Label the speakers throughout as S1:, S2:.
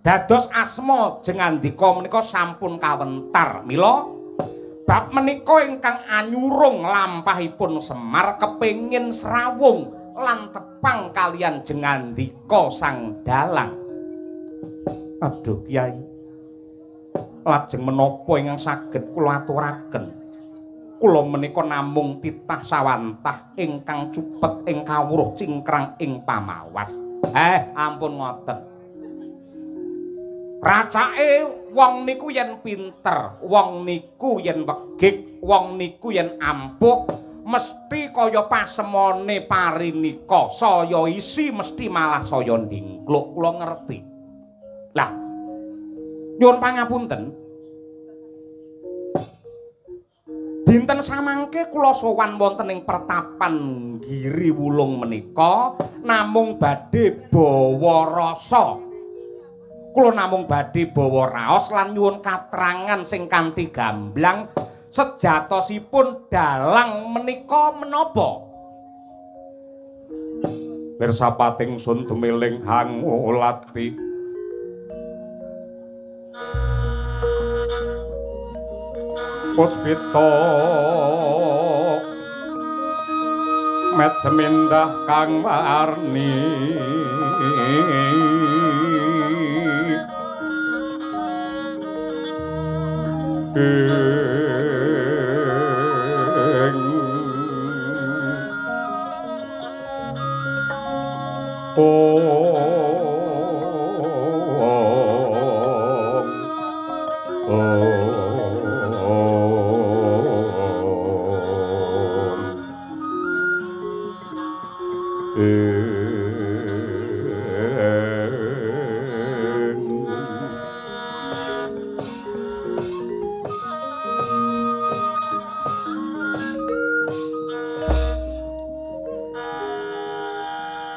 S1: Dados asma Jengandika menika sampun kawentar. Mila bab menika ingkang anyurung lampahipun Semar kepengin srawung lan tepang kalian Jengandika sang dalang. Aduh Kyai, lajeng menapa ingkang saged kula aturaken? Kula menika namung titah sawantah ingkang cupet ing kawruh cingkrang ing pamawas. Ampun ngoten. Racake wong niku yen pinter, wong niku yen wegik, wong niku yen ampuh, mesti kaya pasemone parinika, saya isi mesti malah saya ndingkluk. Kula ngerti. Lah, nyuwun pangapunten. Dinten samangke kula sowan wonten ing pertapan Giri Wulung menika namung badhe bawa rasa. Kula namung badhe bawa raos lan nyuwun katrangan sing kanthi gamblang sejatosipun dalang menika menapa?
S2: Pirsapating sun tumiling hangulati puspita medem indah kang warni ing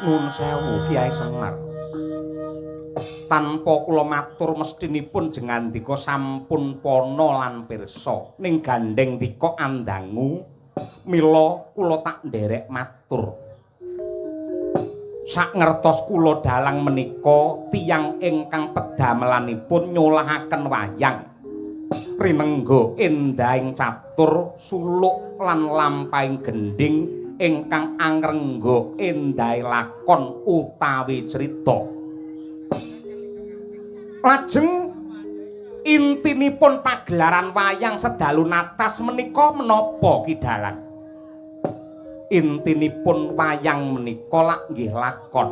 S1: Nuwun sewu Kyai Semar. Tanpa kula matur mestinipun Jengandika sampun pana lan pirsa ning gandheng dika andangu, mila kula tak nderek matur. Sak ngertos kula dalang menika tiyang ingkang pedamelanipun nyolahaken wayang. Rinengga endahing catur suluk lan lampahing gendhing ingkang angrengga endahe lakon utawi crita. Lajeng intinipun pagelaran wayang sedalu natas menika menapa Ki Dalang? Intinipun wayang menika lak nggih lakon.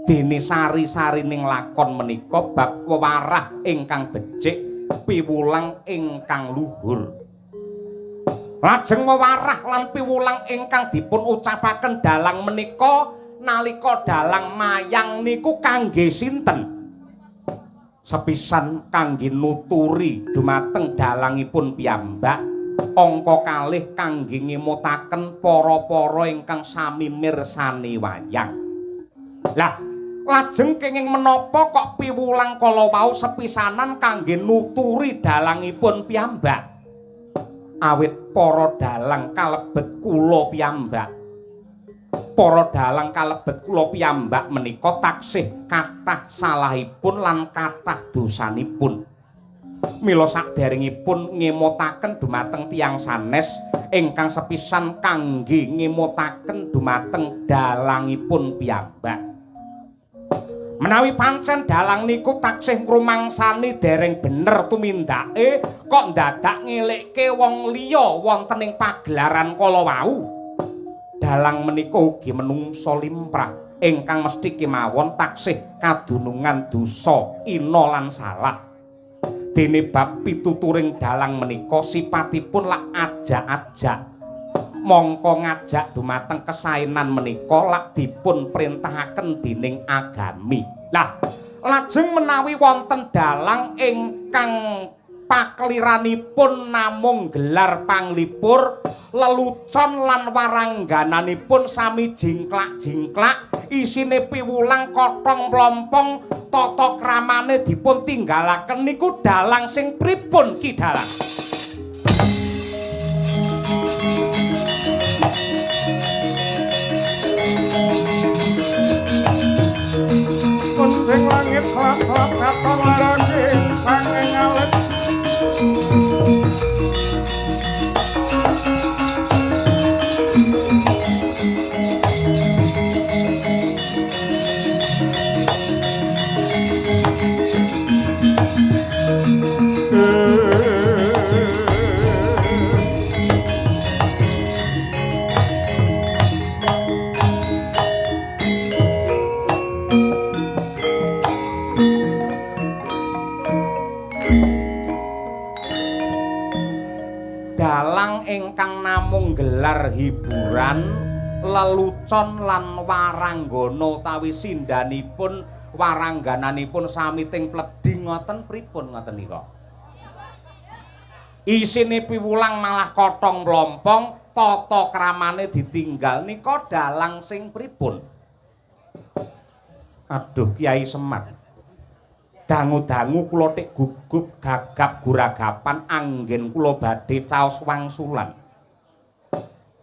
S1: Dene sari-sarining lakon menika bab wewarah ingkang becik, piwulang ingkang luhur. Lajeng wewarah lan piwulang ingkang dipun ucapaken dalang menika nalika dalang mayang niku kangge sinten? Sepisan kangge nuturi dumateng dalangipun piyambak, angka kalih kangge ngemutaken para-para ingkang sami mirsani wayang. Lah, lajeng kenging menapa kok piwulang kala wau sepisanan kangge nuturi dalangipun piyambak? Awit para dalang kalebet kula piyambak. Para dalang kalebet kula piyambak menika taksih kathah salahipun lan kathah dosanipun. Mila saderengipun ngemutaken dumateng tiyang sanes ingkang sepisan kangge ngemutaken dumateng dalangipun piyambak. Menawi pancen dalang niku taksih ngrumangsani dereng bener tumindake kok ndadak ngelekke wong liya wonten ing pagelaran kala wau. Dalang menika ugi menungsa limrah ingkang mesti kemawon taksih kadunungan dosa, ina lan salah. Dene bab pituturing dalang menika sipatipun lak ajak-ajak. Mongko ngajak dumateng kesaenan menika lak dipun perintahaken dening agami. Lah, lajeng menawi wonten dalang ingkang pakeliranipun namung gelar panglipur, lelucon lan waranggananipun sami jingklak-jingklak, isine piwulang kotong mlompong, tata kramane dipun tinggalaken niku dalang sing pripun Ki Dalang?
S2: Kondheng langit Katon lagi saking alit.
S1: Dalang ingkang namung gelar hiburan, lelucon lan waranggana utawi sindhanipun waranggananipun sami ting pleding ngoten pripun ngoten nika. Isine piwulang malah kotong mlompong, tata kramane ditinggal nika dalang sing pripun? Aduh Kiai Semar. Dangu-dangu kula tik gugup gagap guragapan anggen kula badhe caos wangsulan.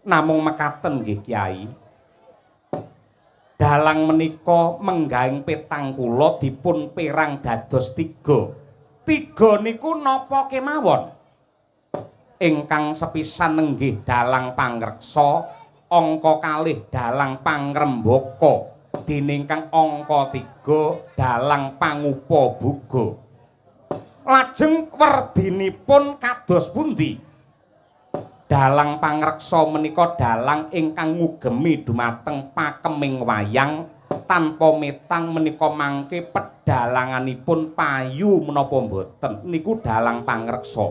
S1: Namung mekaten nggih Kiai. Dalang menika menggahing petang kula dipun perang dados tiga. Tiga niku napa kemawon? Ingkang sepisan nenggih dalang pangreksa, angka kalih dalang pangrembaka, dene ingkang angka 3 dalang pangupaboga. Lajeng werdinipun kados pundi? Dalang pangreksa menika dalang ingkang ngugemi dumateng pakeming wayang tanpa metang menika mangke pedalanganipun payu menapa mboten niku dalang pangreksa.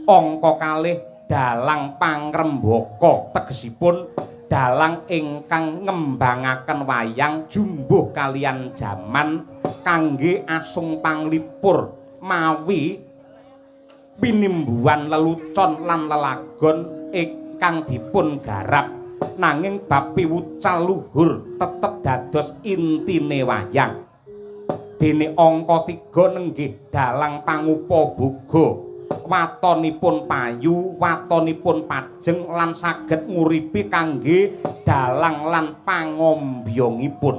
S1: Angka kalih dalang pangrembaka, tegesipun dalang ingkang ngembangaken wayang jumbuh kalian jaman kangge asung panglipur mawi pinimbuhan lelucon lan lelagon ingkang dipun garap, nanging bab piwucal luhur tetep dados intine wayang. Dene angka 3 nenggih dalang pangupaboga, watonipun payu, watonipun pajeng lan saged nguripi kangge dalang lan pangombyongipun.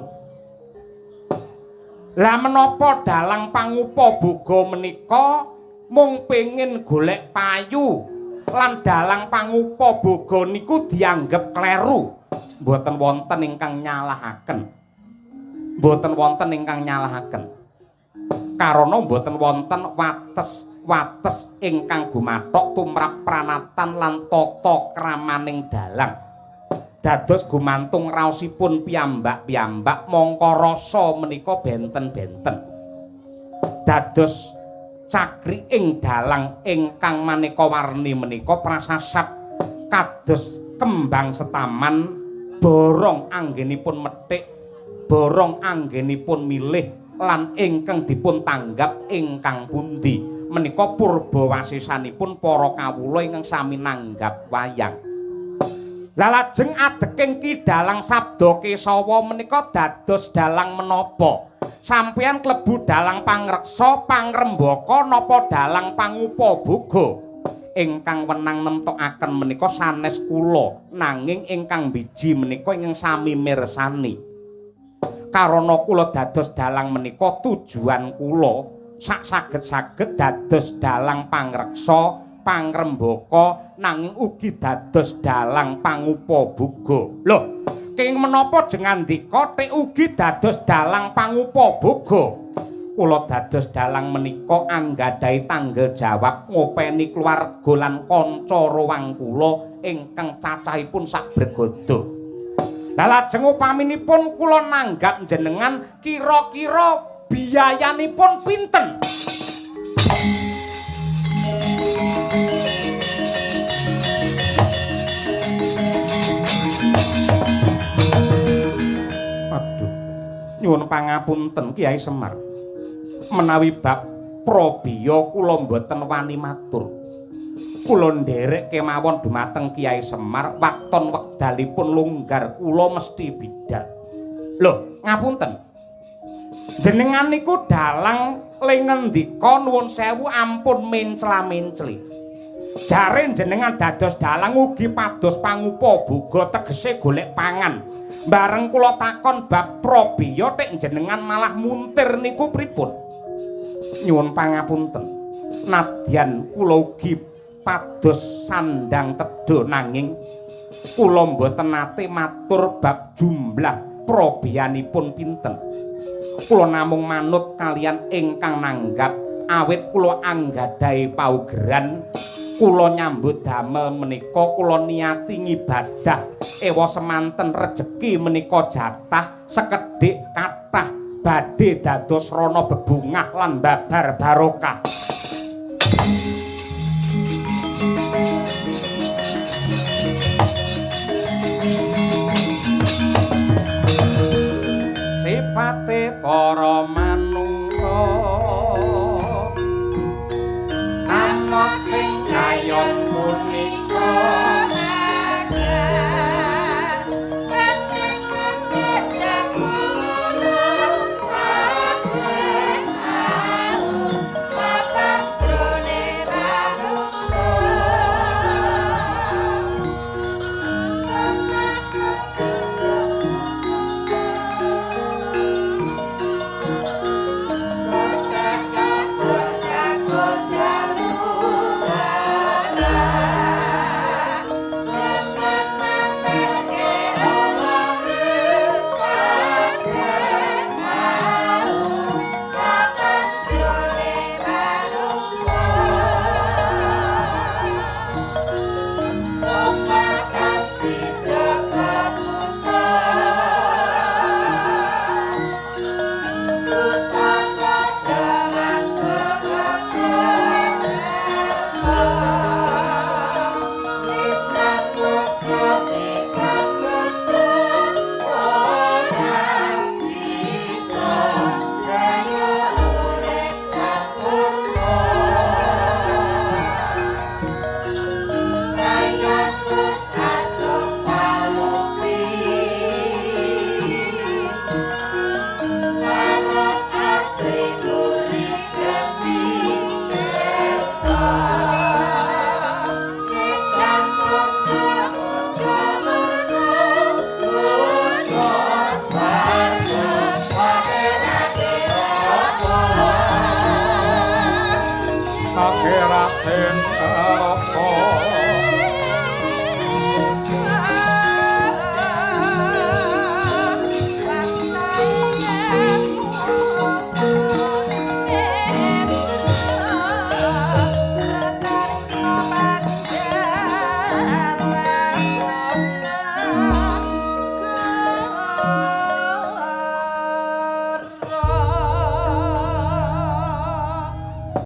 S1: Lah menapa dalang pangupaboga menika mung pengin golek payu lan dalang pangupaboga niku dianggep kleru? Mboten wonten ingkang nyalahaken. Mboten wonten ingkang nyalahaken. Karana mboten wonten wates ingkang gumathok tumrap pranatan lan tata kramaning dalang. Dados gumantung raosipun piyambak-piyambak mongko rasa menika benten-benten. Dados cakriing dalang ingkang maneka warni menika prasasat kados kembang setaman, borong anggenipun methik, borong anggenipun milih lan ingkang dipun tanggap ingkang pundi. Menika purbawasisanipun para kawula ingkang sami nanggap wayang. Lah lajeng adeking Ki Dalang Sabda Kesawa menika dados dalang menapa? Sampeyan klebu dalang pangreksa, pangrembaka napa dalang pangupaboga? Ingkang wenang nemtokaken menika sanes kula, nanging ingkang biji menika ingkang sami mirsani. Karana kula dados dalang menika tujuan kula sak saged-saged dados dalang pangreksa, pangrembaka, nanging ugi dados dalang pangupaboga. Lho, kenging menapa jengandika tik ugi dados dalang pangupaboga? Kula dados dalang menika anggadhahi tanggel jawab ngopeni keluarga lan kanca rowang kula ingkang cacahipun sak bregodo. Lah lajeng upaminipun kula nanggap jenengan kira-kira biayanipun pinten? Aduh, nyuwun pangapunten Kiai Semar. Menawi bab prabiya kula mboten wani matur. Kula nderek kemawon dumateng Kiai Semar, wakton wekdalipun longgar kula mesti bidal. Lho, ngapunten. Jenengan niku dalang le ngendika nuwun sewu ampun mencla-mencli. Jare jenengan dados dalang ugi pados pangupa boga tegese golek pangan. Bareng kula takon bab prabeya tek jenengan malah muntir niku pripun? Nyuwun pangapunten. Nadyan kula ugi pados sandang tedha nanging kula mboten nate matur bab jumlah prabeyanipun pinten. Kula namung manut kalian ingkang nanggap awit kula anggadhahi paugeran. Kula nyambut damel menika kula niati ngibadah ewa semanten rejeki menika jatah sekedhik kathah badhe dados rana bebungah lan babar barokah. Sipate para manungsa amot ing kayon punika
S2: Raden Raka.